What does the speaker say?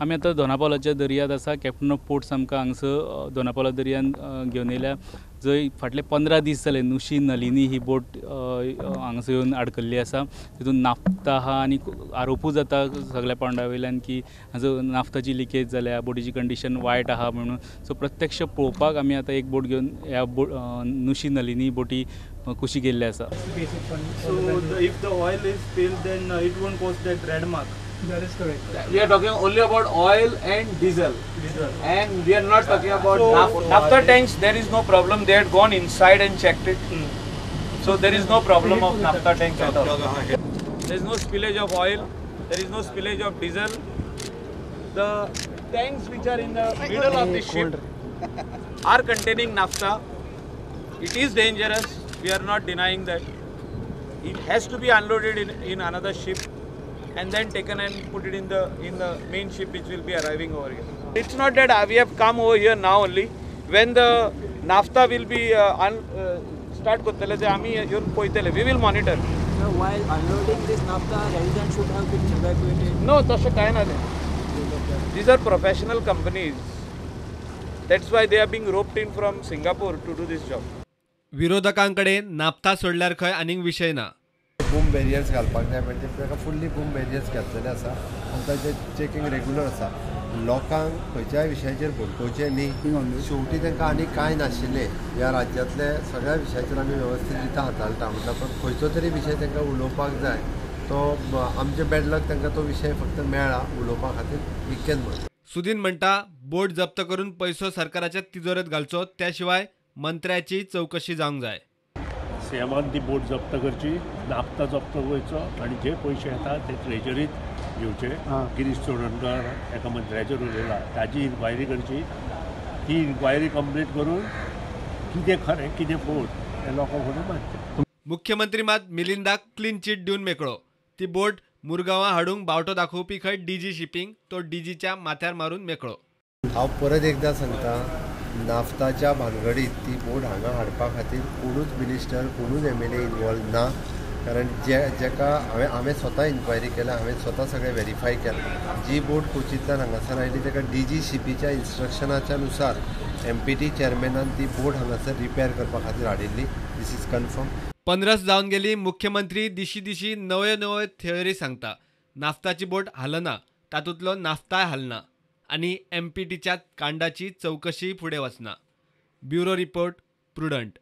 आमी आतां दोनापावलाच्या दर्यांत आसा. कॅप्टन ऑफ पोर्ट्स आमकां हांगसर दोनापावला दर्यांत घेवन येयल्या, जंय फाटले 15 दीस जाले नुशी नलिनी ही बोट हांगसर येवन आडकल्ली आसा. तितून नाफ्ता आहा आनी आरोपूय जाता सगळ्या पांवड्या वयल्यान की हांगसर नाफ्ताची लिकेज जाल्या, बोटीची कंडिशन वायट आहा म्हणून. सो प्रत्यक्ष पळोवपाक आमी आतां एक बोट घेवन ह्या बोट नुशी नलिनी बोटी कुशीक गेल्ले आसा. So if the oil is spilled, then it won't cause that red mark. That is correct. We are talking only about oil and diesel. And we are not talking about naphtha tanks. There is no problem. They had gone inside and checked it. So there is no problem of naphtha tanks at all. There is no spillage of oil. There is no spillage of diesel. The tanks which are in the middle of the ship are containing naphtha. It is dangerous. We are not denying that. It has to be unloaded in another ship and then taken and put it in the main ship which will be arriving over here. It's not that we have come over here now only. When the naphtha will be start करतले ते आमी येवन पळयतले. We will monitor. So while unloading this naphtha, residents should have been evacuated. No, तशें कांय ना तें. These are professional companies. That's why they are being roped in from Singapore to do this job. विरोधकांकडे naphtha सोडल्यार खंय आनीक विशय ना. Boom barriers घालपाक जाय म्हणजे ताका फुल्ली बूम बॅरियर्स घातलेले आसा आनी ताचें चॅकिंग रेगुलर आसा. लोकांक खंयच्याय विशयाचेर भडकोवचें न्ही. शेवटी तांकां आनी कांय नाशिल्लें. ह्या राज्यांतले सगळ्या विशयाचेर आमी वेवस्थीत रित्या हाताळटा. म्हटल्यार पण खंयचो तरी विशय तांकां उलोवपाक जाय, तो आमचे बॅड लक तांकां तो विशय फक्त मेळ्ळा उलोवपा खातीर, इतकेंच म्हणटा. सुदीन म्हणटा बोट जप्त करून पैसो सरकाराच्या तिजोरेंत घालचो, त्या शिवाय मंत्र्याची चवकशी जावंक जाय. सीएमान ती बोट जप्त करची, नाफ्ता जप्त करचो आनी जे पयशे येता ते ट्रेजरीत घेवचे. गिरीश चोडणकर एका मंत्र्याचेर उलयला, ताजी इन्क्वायरी करची. ती इन्क्वायरी कंप्लीट करून कितें खरें कितें फट हें लोकां फुडें मांडचें. मुख्यमंत्री मात मिलिंदाक क्लीन चीट दिवन मेकळो. ती बोट मुरगांवां हाडूंक बावटो दाखोवपी खंय डीजी शिपींग, तो डीजीच्या माथ्यार मारून मेकळो. हांव परत एकदां सांगता, नाफ्ताच्या भानगडीत ती बोट हांगा हाडपा खातीर कोणूच मिनिस्टर, कोणूच MLA involve ना. कारण जे जेका हांवें स्वता इन्क्वायरी केल्या, हांवें स्वता सगळें व्हेरीफाय केलां. जी बोट कोचींतल्यान हांगासर आयली ताका डीजी शिपीच्या इन्स्ट्रक्शनाच्या नुसार MPT चेअरमॅनान ती बोट हांगासर रिपेर करपा खातीर हाडिल्ली. This is confirm. 15 जावन गेली, मुख्यमंत्री दिशी दिशी नव्यो नव्यो थियरी सांगता. नाफ्ताची बोट हालना, तातूंतलो नाफ्ताय हालना आनी MPTच्या कांडाची चवकशी फुडें वचना. Bureau report, Prudent.